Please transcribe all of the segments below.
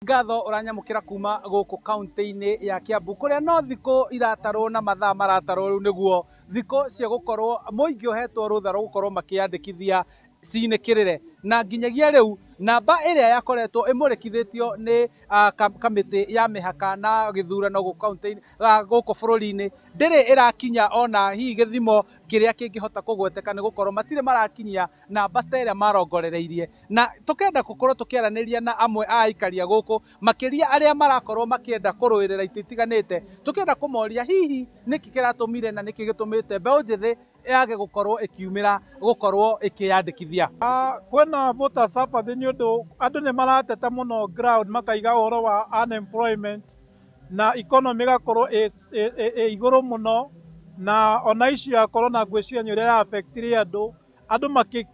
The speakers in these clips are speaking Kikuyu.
Ngatho ũranyamũkĩra kuma gũkũ kaunti-inĩ ya Kiambu kũrĩa no thikũ iratarwo na mathaa maratarwo rĩu nĩguo thikũ cia gũkorwo mũingĩ ũhetwo rũtha rwa gũkorwo makĩyandĩkithia cinĩkĩrĩre, na nginyagia rĩu namba ĩrĩa yakoretwo ĩmũrĩkithĩtio nĩ kamĩtĩ ya mĩhaka na gĩthurano gũkũ kaunti-inĩ gũkũ bũrũri-inĩ ndĩrĩ ĩrakinya ona hihi gĩthimo kĩrĩa kĩngĩhota kũgweteka, nĩ gũkorwo matirĩ marakinyia namba ta ĩrĩa marongorereirie. Na tũkenda gũkorwo tũkĩaranĩria na amwe a aikaria gũkũ, makĩria arĩa marakorwo makĩenda kũrũĩrĩra itĩ itiganĩte, tũkĩenda kũmoria hihi nĩkĩ kĩratũmire na nĩkĩ gĩtũmĩte mbeũ njĩthĩ yage gũkorwo ĩkiumĩra gũkorwo ĩkĩyandĩkithia. Kwĩna voters apathy nĩ ũndũ andũ nĩ marateta mũno ground, makaiga ũhoro wa unemployment na economy ĩgakorwo ĩ igũrũ mũno, na ona issue ya corona ngwĩciria nĩ ũrĩa ya affectire andũ, andũ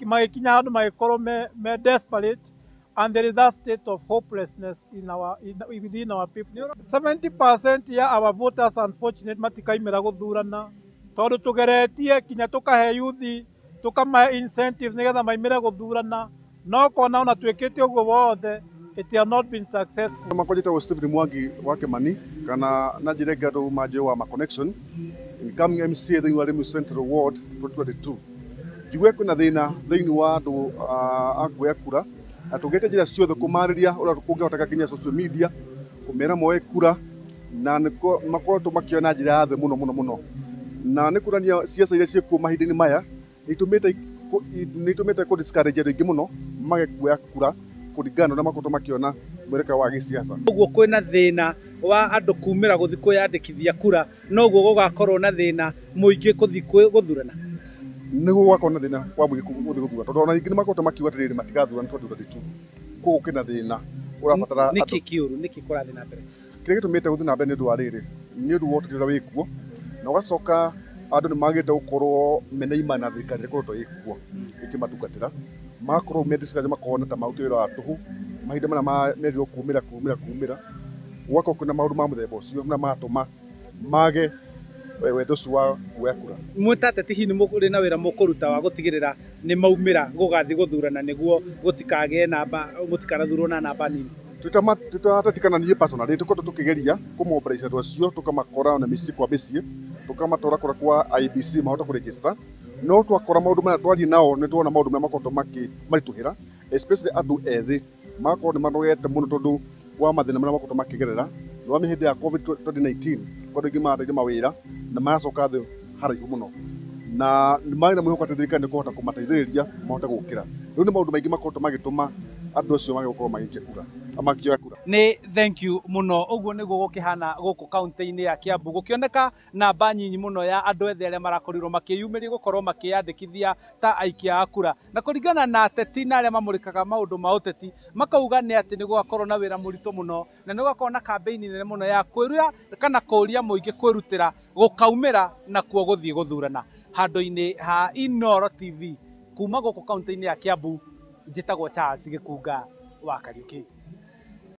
magĩkinya handũ magĩkorwo me desperate, and there is that state of hopelessness within our people. 70% ya our voters, unfortunate, matikaimĩra gũthurana tondũ tũgeretie kinya tũkahe youth, tũkamahe incentives nĩgetha maimĩre gũthurana, no kona ona twĩkĩte ũguo wothe, it has not been successful. Makwa njĩtagwo Stephen Mwangi wa Kimani, kana na njĩra ĩngĩ andũ manjũĩ wa Ma Connection, incoming MCA thĩinĩ wa Limuru Central Ward 2022. Njigue kwĩna thĩna thĩinĩ wa andũ a kuoya kura, na tũgĩte njĩra ciothe kũmarĩria ũrĩa kũngĩhoteka, nginya social media kũmera moe kura, na makoretwo makĩoya na njĩra ya thĩ mũno mũno mũno, na nĩ kuonania ciaca iria ciĩkuo mahinda-inĩ maya nĩ itũmĩte kũ discourage andũ aingĩ mũno mage kuoya kura kũringana na ũrĩa makoretwo makĩona mwerekeo wa gĩsiasa. Ũguo kwĩna thĩna wa andũ kumĩra gũthiĩ kwĩyandĩkithia kura, noguo gũgakorwo na thĩna mũingĩ gũthiĩ gũthurana. Nĩguo gũgakorwo na thĩna wa mũingĩ gũthiĩ gũthura, tondũ ona ningĩ nĩ makoretwo makiuga atĩrĩrĩ, matigathurana 2022. Koguo kwĩna thĩna ũrabatara andũ. Nĩkĩ kĩũru? Nĩkĩ kũrathiĩ na mbere? Kĩrĩa gĩtũmĩte gũthiĩ na mbere nĩ ũndũ wa rĩrĩ, nĩ ũndũ wa ũteti ũrĩa wĩkuo, na ũgacoka andũ nĩ magĩte gũkorwo mena imani na thirikari ĩrĩa ĩkoretwo ĩkuo ĩkĩmatungatĩra, magakorwo me discouraged, makona ta marutĩte wĩra wa tũhũ mahinda marĩa merirwo kumĩra kumĩra kumĩra. Gũgakorwo kwĩna maũndũ ma mũthemba ũcio marĩa maratũma mage wendo ũcio wa kuoya kura. Mwĩ ta ateti, hihi nĩ mũrĩ na wĩra mũkũruta wa gũtigĩrĩra nĩ maumĩra gũgathiĩ gũthurana nĩguo gũtikagĩe namba, mũtikanathurwo na namba nini? Twĩ ateti kana niĩ personally, tũkoretwo tũkĩgeria kũmobilize andũ acio, tũkamakora ona mĩciĩ kwa mĩciĩ, tũkamatwara kũrĩa kwa IEBC mahote kũregister, no twakora maũndũ maya twarie nao, nĩ tuona maũndũ marĩa makoretwo makĩmaritũhĩra, especially andũ ethĩ magakorwo nĩ manogete mũno tondũ wa mathĩna marĩa makoretwo makĩgerera nĩ wa hĩndĩ ya COVID 2019, kwa andũ aingĩ marateire mawĩra na maracoka thĩ haraihu mũno, na nĩ marĩ na mwĩhoko atĩ thirikari nĩ kũhota kũmateithĩrĩria mahote gũkĩra. Rĩu nĩ maũndũ maingĩ makoretwo magĩtũma andũ acio mage gũkorwo magĩikia kura, makĩoya kura. Nĩ thank you mũno. Ũguo nĩguo gũkĩhana gũkũ kaunti-inĩ ya Kiambu, gũkĩoneka namba nyinyi mũno ya andũ ethĩ arĩa marakorirwo makĩyumĩria gũkorwo makĩyandĩkithia ta aikia a kura. Na kũringana na ateti na arĩa mamũrĩkaga maũndũ ma ũteti, makauga nĩ atĩ nĩ gũgakorwo na wĩra mũritũ mũno na nĩ gũgakorwo na kambĩini nene mũno ya kwĩrira kana kũria mũingĩ kwĩrutĩra gũkaumĩra nakuo gũthiĩ gũthurana. Handũ-inĩ ha Inooro TV kuma gũkũ kaunti-inĩ ya Kiambu, njĩtagwo Charles Gĩkunga wa Kariũki.